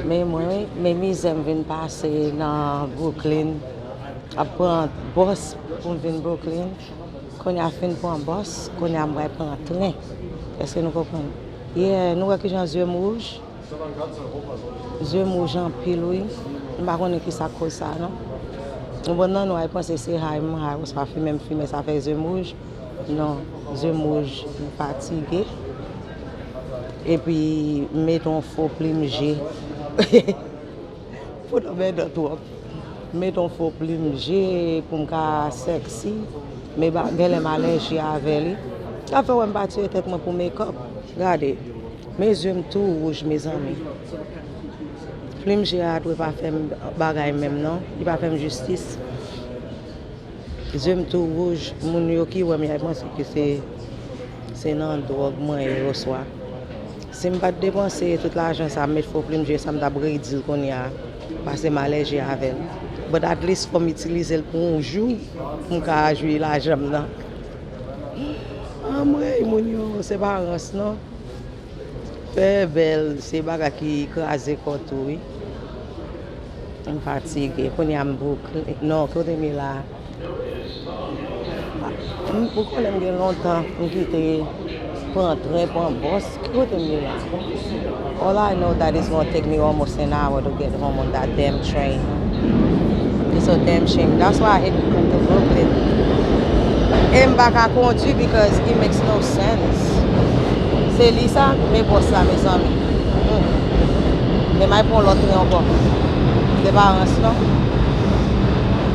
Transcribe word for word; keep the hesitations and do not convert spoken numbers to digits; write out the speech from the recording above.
Men mwen, men mizè m vin pase nan Brooklyn, ap pran bòs pou m vin Brooklyn. Kounye a fin pran bòs, kounye a m pral pran tren. Èske nou konprann? Yeah, nou wè kijan zye m wouj? Zye m wouj anpil, wi. M pa konnen ki sa k koz sa, non. Yon bon nan nou ay panse se high m high, oswa fimen m fimen, sa fè zye m wouj. Non, zye m wouj, m fatige. Epi, m mete yon fo plim je. Fo nan men nan twòp. M mete yon fo plim je pou m ka sexy. Men ba, genlè m alèji avè li. Sa fè w wè m pa tiye tèt mwen pou make up. Gade, men zye m tou wouj, mezanmi. Plim je a dwe pa fè m bagay menm, non. Li pa fè m jistis. Zye m tou wouj, moun yo ki wè m, y a panse ke se, se nan dwòg mwen ye oswa. Si m pa t depanse tout lajan sa, m met fo plim je, sa m t ap redi l kounye a, paske m alèji avè l. But at least fò m itilize l pou yon jou, pou m ka jwi lajan m nan. Anmwey, moun yo, se pa rans non. Fè bèl, se bagay ki kraze kò tou, wi. M fatige. Kounye a m Brooklyn. Non, kote m ye la? M, ou konnen m gen lontan m kite pran tren, pran bòs. Ki kote m ye la? All I know that it's gonna take me almost an hour to get home on that damn train. It's a damn shame. That's why I hate to come to Brooklyn. E m pa ka kondui because it makes no sense. Se li sa, men bòs la, mezanmi. Hmm. E m ay pran lòt tren ankò. Se pa rans non.